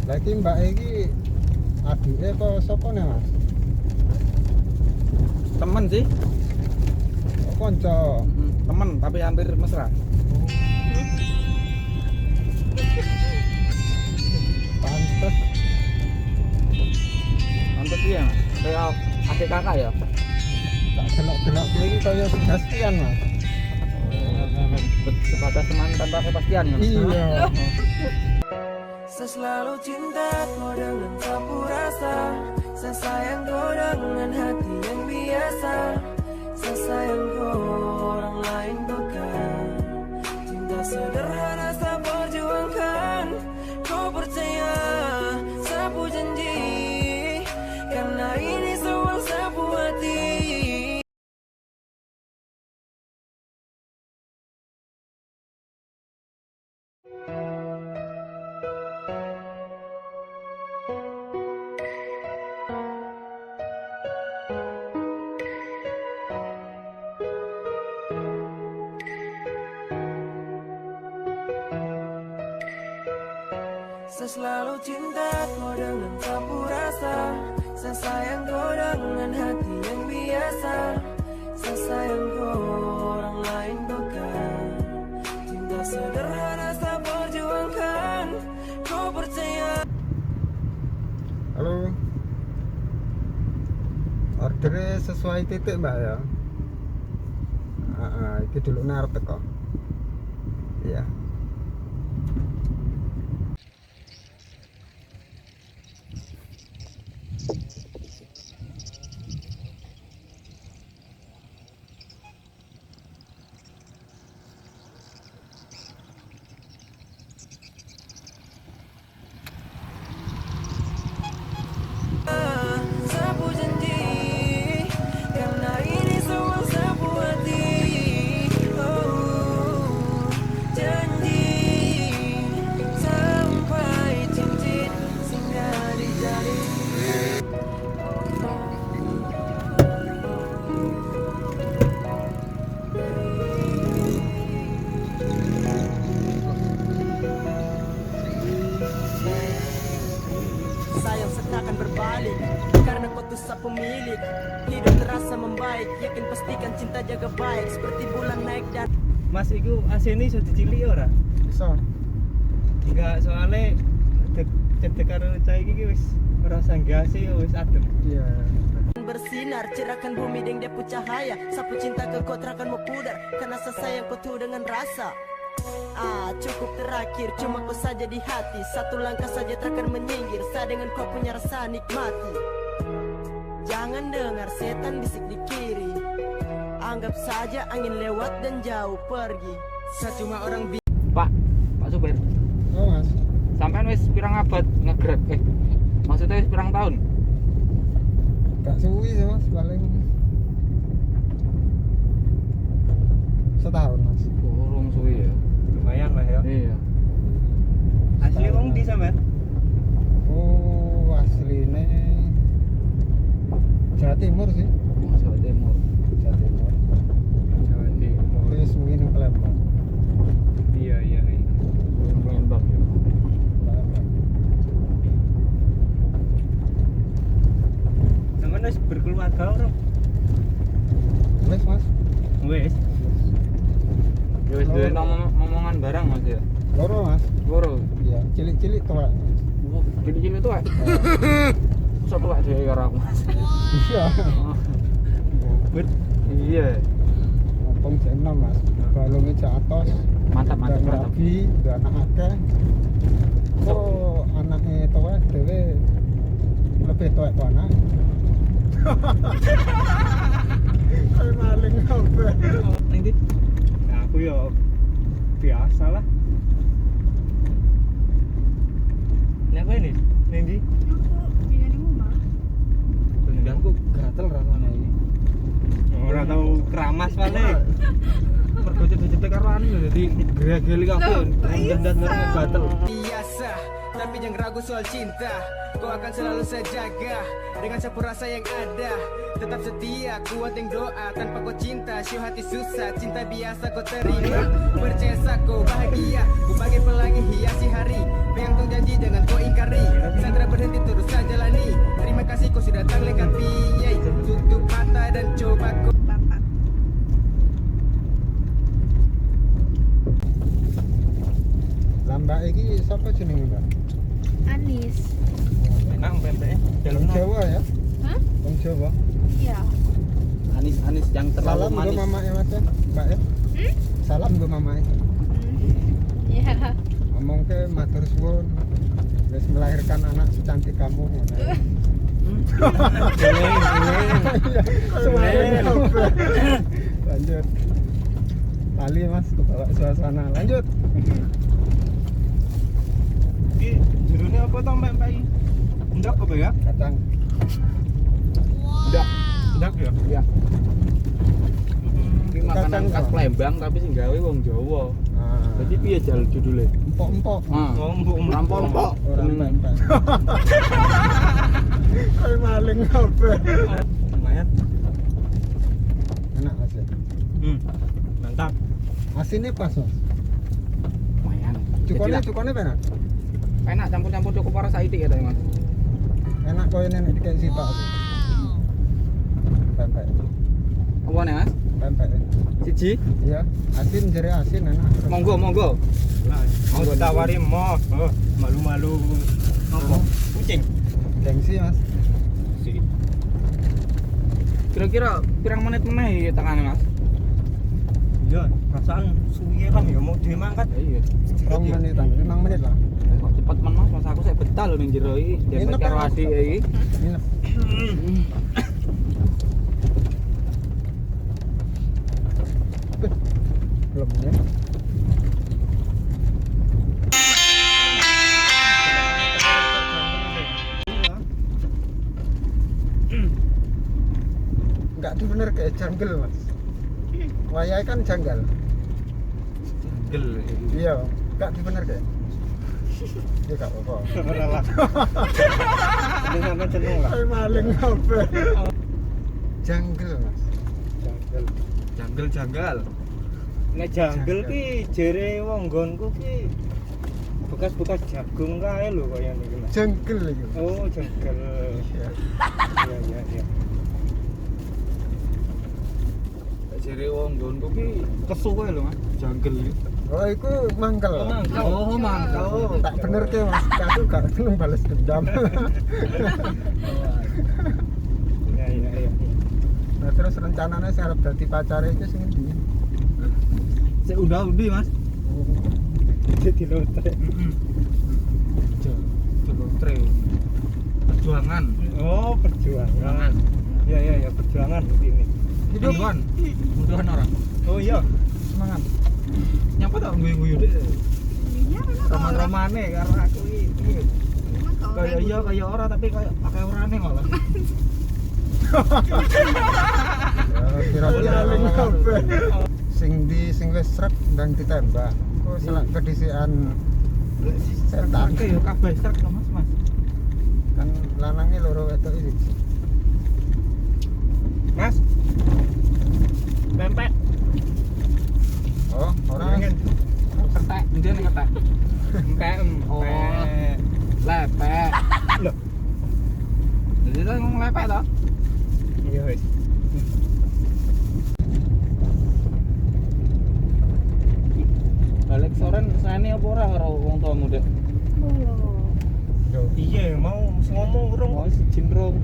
Lagi mbak iki adike apa sapa nih, Mas? Temen sih. Oh, konco. Temen tapi hampir mesra. Pantes. Pantes iya, Mas. Kayak adik kakak ya. Tak delok-delok iki kaya Sebastian, Mas. Sebatas teman tanpa kepastian ya, Mas. Iya. Saya selalu cinta kau dengan sapu rasa. Saya sayang kau dengan hati yang biasa. Saya sayang kau orang lain bukan. Cinta sederhana saya perjuangkan. Kau percaya sapu janji. Karena ini soal sapu hati. Saya selalu cinta kau dengan sapu rasa. Saya sayang kau dengan hati yang biasa. Saya sayang kau orang lain bukan. Cinta sederhana saya perjuangkan. Kau percaya. Halo. Ordernya sesuai titik, Mbak ya. Heeh, iki dulu arep teko. Iya. Sapu janji. Karena ini soal sapu hati. Oh, janji. Sampai cincin singgah di jari. Sayang setakkan berbalik karena kau tuh sang pemilik. Hidup terasa membaik, yakin pastikan cinta jaga baik. Seperti bulan naik dan Mas, iku AC-ne iso diciliki ora? Iso. Enggak, soalnya cedek karo cah iki wis ora usah nggas wis adem. Iya. Bersinar, cerahkan bumi deng depu cahaya. Sapu cinta ke kau terakan mau pudar. Karena saya sayang kau tuh dengan rasa. Ah, cukup terakhir, cuma kau saja di hati. Satu langkah saja terakan menyinggir. Saya dengan kau punya rasa nikmati. Jangan dengar setan bisik di kiri. Anggap saja angin lewat dan jauh pergi. Saya cuma orang Pak, Pak Supir. Oh, Mas. Sampean wis pirang abad nge-Grab? Maksudnya wis pirang tahun? Gak suwi sih, Mas, paling setahun, Mas. Kurang suwi ya. Lumayan lah ya. Iya. Asli wong ndi sampean? Oh, asline Jawa Timur sih. Oh, Jawa Timur. Jawa Timur. Jawa Timur. Wis suwi nang Palembang. Iya. Palembang ya. Palembang. Sampean wis berkeluarga ora? Wis, Mas. Wis. Ya wis duwe ngomongan barang Mas ya. Loro, Mas. Loro. Iya, cilik-cilik tuwek. Mas. Wah, cilik-cilik tuwek. Masa tuwek dhewe karo aku, Mas. Iya. Bobot. Iya. Ngopong jek enom, Mas. Balunge jek atos. Mantap, mantap, Ndang mantap. rabi, ndang anak akeh. Kok anake tuwek dhewe lebih tuwek kok anak. Kayak maling kabeh. Ning ndi? Nah, aku ya biasa lah. Kenapa ini? Ning ndi? Aku tinggal di rumah. Bendangku gatel rasane iki. Ora tau keramas paling. Mergo cedek-cedek karo anu lho dadi gregeli kabeh. Loh, kok Ndandan iso? gatel. Biasa, tapi jangan ragu soal cinta. Kau akan selalu saya jaga dengan sapu rasa yang ada. Tetap setia, kuat yang doa. Tanpa kau cinta, syuh hati susah. Cinta biasa kau terima. Percaya kau bahagia. Ku bagai pelangi hiasi hari. Pegang tong janji jangan kau ingkari. Lah Mbak iki sapa jenenge, Mbak? Anis. Enak pempek. Wong Dalam Jawa ya? Hah? Wong Jawa. Iya. Anis-anis yang terlalu Salam nggo manis. mamake Mas ya, Mbak ya. Hmm? Salam nggo mamake. Iya. Ngomongke matur suwun. Wis melahirkan anak secantik kamu ngono. Iya, lanjut. Lali Mas kebawa suasana. Lanjut. Iki jerone apa to pempek iki? Ndak apa ya? Kacang. Ndak. Ndak ya. Iya. Ini makanan Kacang khas apa? Palembang tapi sing gawe wong Jawa. Ah. Jadi piye jal judule? Empok-empok. Ah. Ngomong Rampok-empok. Ora pempek. Kayak maling kabeh. Lumayan. Enak Mas ya. Mantap. Asinnya pas Mas. Lumayan. Cukone Jadi lah, cukone penak. enak campur-campur cukup ora saiki ya Mas. Enak koyo nenek dikek sitok. Pempek. Apa nih Mas? Pempek. Siji. Iya, asin jere asin enak. Monggo, monggo. Nah, mau ditawari mau, oh, malu-malu. Apa? Kucing. Gengsi Mas. Si. Kira-kira pirang menit meneh iki tekane Mas? Iya, perasaan suwe kan ya mau dhewe mangkat. Iya. 2 menitan, 5 menit lah. Kok cepet men Mas, mas aku sik betah lho ning jero iki, dempet Nginep karo ya, Mas? adik iki. Nginep. Beh, belum ya. Enggak tuh bener kayak jungle Mas. Wayai kan janggal. Gel. Iya, enggak tuh bener kayak. Ya gak apa-apa. Ora lah. Ini sampean seneng lah. Kayak maling kabeh. Jungle Mas. Jungle. Jungle janggal. Nek jungle ki jere wong nggonku ki bekas-bekas jagung kae lho kaya niki Mas. Jungle iki. Mas. Oh, jungle. Iya. Iya, iya, iya. Jere wong nggonku ki kesuwe lho Mas, jungle iki. Oh, iku mangkel. Oh, mangkel. Oh, mangkel. Tak bener ke Mas, aku gak seneng balas dendam. Iya, iya, iya. Nah, terus rencananya sing arep dadi pacare iki sing endi? Sik unda-undi Mas. Jadi lotre. Heeh. Lotre. Perjuangan. Oh, perjuangan. Iya, iya, iya, perjuangan ini. Hidup. Munduhan. Munduhan orang. Oh iya. Semangat. Nyapa tak guyu-guyu dek. Iya, memang kalau orang Roman-romane karo aku iki. memang kalau Kaya orang iya kaya ora tapi kaya pakai orane malah. Ya, kira-kira sing di sing wis srek ndang ditembak. Ku selak kedisian setan. Oke yo kabeh srek to Mas, Mas. Kan lanange loro wedok iki. Mas. Pempek. Oh, ora. Gorengan. Ketek, endi nek ketek? Empek. Oh, Pempek. lepek. Loh. Jadi kita ngomong lepek toh? Iya wis. Balik sore kesane apa ora karo wong tuamu, Dek? Belum. Iya, mau ngomong urung. Mau sijin rong.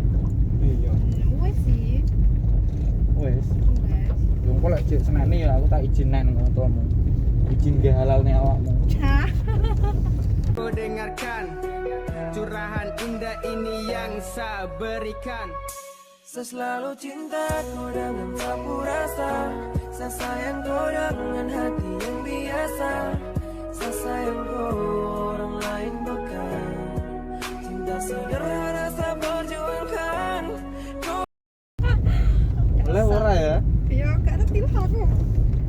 Iya. Wes sih. Wes. Wes. Yo engko lek jek seneni ya aku tak izin nang wong tuamu. Izin ge halalne awakmu. Hah? Kau dengarkan curahan indah ini yang saya berikan. Saya selalu cinta kau dengan sapu rasa. Saya sayang kau dengan hati yang biasa. Saya sayang kau orang lain bukan. Cinta sederhana saya perjuangkan. Kau Boleh ora ya? Ya gak ngerti lah aku.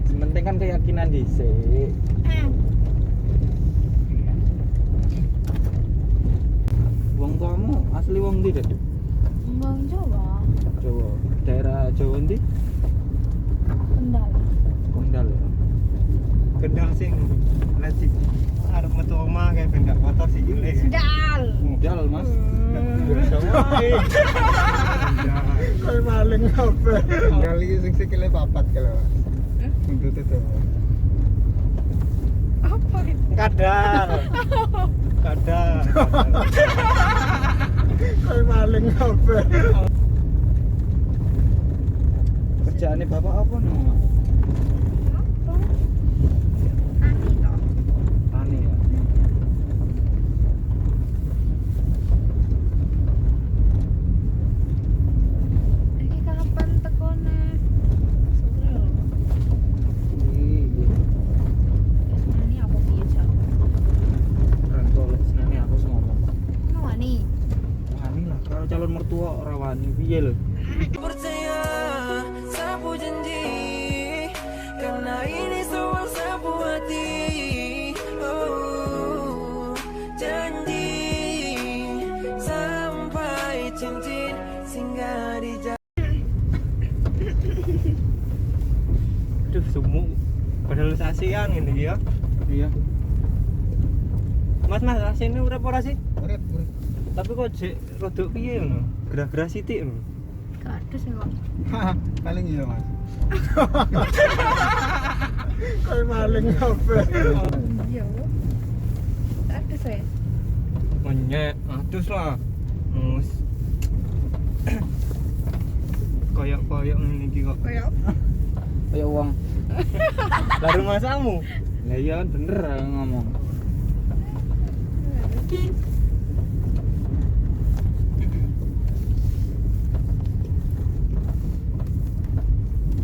Yang penting kan keyakinan dhisik. Eh, Wong tuamu asli wong ndi, Dek? Wong Jawa, Jawa. Daerah Jawa ndi? Kendal. Kendal. ya? Kendal sing lagi arep metu omah kayak ben gak kotor sikile. Kendal. Kendal, Mas. Biasa wae. Kayak maling kabeh. Kali iki sing sikile papat kalau. Mas. Buntute to. Apa? Kadal. Kadal. Kayak maling kabeh. Kerjaannya bapak apa nih? Apa? Tani toh. Tani ya. Iki kapan tekone? Sore lho. Iya. Senane apa piye jauh? Rantol senane aku sing ngomong. Wani. Wani lah, kalau calon mertua ora wani piye lho. Percaya sapu janji, karena ini soal sapu hati. Oh, janji sampai cincin singgah di jari. Aduh, sumuk. Padahal wis ASEAN ngene iki ya. Iya. Mas, mas, asine urip ora sih? Urip, urip. Tapi kok jek rodok piye ngono? Gerah-gerah sithik ngono. Gak ada sih kok. Paling iya, Mas. Kayak maling kabeh. Iya. Gak ada sih. Menyek, adus lah. Mus. Koyok-koyok ngene iki kok. Kayak Kayak uang. Lah rumahmu. Lah iya kan bener aku ngomong.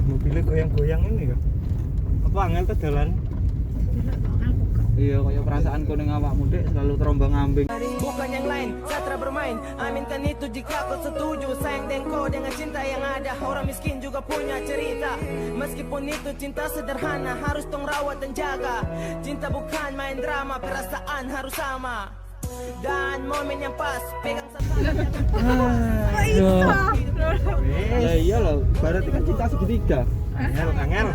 Mobilnya goyang-goyang ini ya. Apa angel tuh dalan? Iya, kayak perasaanku ning awakmu Dek selalu terombang-ambing. Bukan yang lain, Satra bermain. Aminkan itu jika kau setuju. Sayang dengko dengan cinta yang ada. Orang miskin juga punya cerita. Meskipun itu cinta sederhana, harus tong rawat dan jaga. Cinta bukan main drama, perasaan harus sama. Dan momen yang pas, pegang satu. Kok iso? Lah iya loh, berarti kan cinta segitiga. Angel, angel.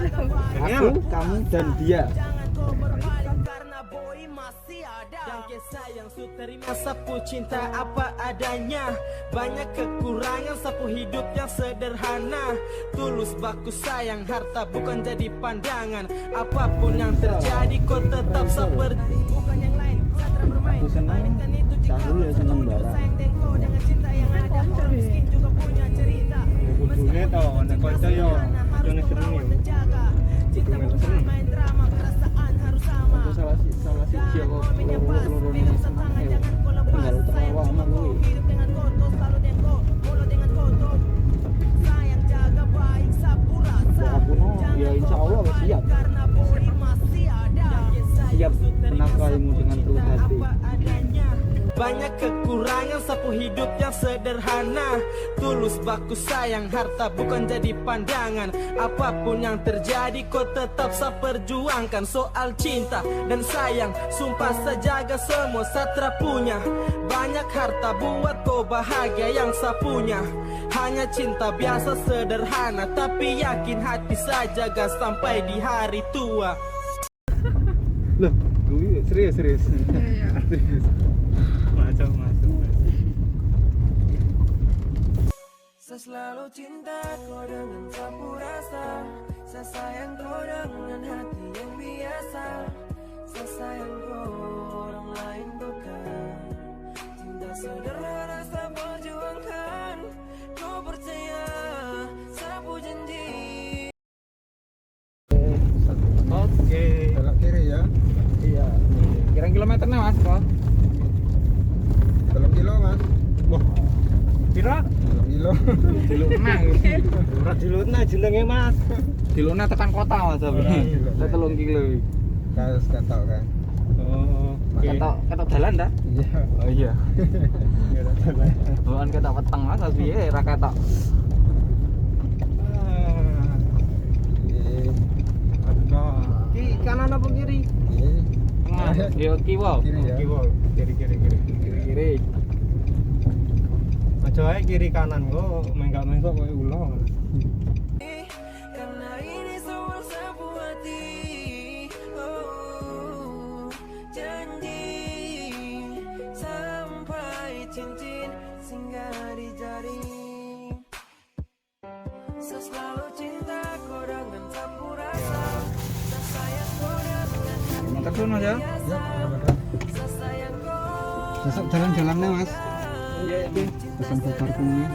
Angel. Aku, kamu dan dia. Jangan kau berbalik karena boy masih ada. Dan kisah yang su terima sapu cinta apa adanya. Banyak kekurangan sapu hidup yang sederhana. Tulus baku sayang harta bukan jadi pandangan. Apapun yang terjadi kau tetap seperti bukan yang lain. Satra bermain. Aku seneng, Aminkan itu jika Sahrul ya kau seneng setuju. barang. Sayang dengko dengan cinta yang ada. Orang miskin juga punya cerita. Kudune to, nek kanca yo kancane seneng yo. Cinta Kudu bukan seneng. main drama, perasaan harus sama. Aku salah salah siji Dan aku momen yang pas, loro-loro pegang setangan, jangan kau lepas. Tinggal utak Sayang awak cuma sama kau, kuwi. hidup dengan kotor, selalu dengan kau, mulut dengan kotor. Sayang jaga baik, sapu rasa. Aku no, Jangan ya insya kau Allah berbalik siap. karena boy masih ada. Siap menafkahimu dengan tulus hati. Apa adanya. Banyak kekurangan sapu hidup yang sederhana. Tulus baku sayang harta bukan jadi pandangan. Apapun yang terjadi kau tetap saya perjuangkan. Soal cinta dan sayang sumpah saya jaga semua satra punya. Banyak harta buat kau bahagia yang saya punya. Hanya cinta biasa sederhana, tapi yakin hati saya jaga sampai di hari tua. Loh, gue serius serius. Iya. Serius. Masuk, masuk. masuk. Saya selalu cinta kau dengan sapu rasa. Saya sayang kau dengan hati yang biasa. Saya sayang kau orang lain bukan. Cinta sederhana saya perjuangkan. Kau percaya sapu janji. Oke. Belok kiri ya. Iya. Kira kilometernya Mas kok? 3 kilo, Mas. Wah. Pira? 3 kilo. Dilukna. Ora dilutna jenenge, Mas. Dilukna tekan kota Mas tapi. Ora, dilukna. 3 kilo. Kaos ketok kan. Oh, oke. Ketok ketok dalan ta? Iya. Oh iya. Ya, dalan. Bukan ketok weteng Mas, tapi piye ra ketok. Ah. Iya. Ki kanan apa kiri? Iya. Tengah. Yo kiwa. Kiri ya. Kiri, kiri, kiri, kiri. Kiri kiri. Aja ae kiri kanan kok menggak-menggok koyo ula. Karena ini soal sapu hati. Oh, janji sampai cincin singgah di jari. Saya selalu cinta kau dengan sapu rasa. Saya sayang kau dengan hati. Matur suwun Mas ya. Ya, apa-apa. Besok jalan-jalannya Mas. Iya, iya. Pesan parkingnya.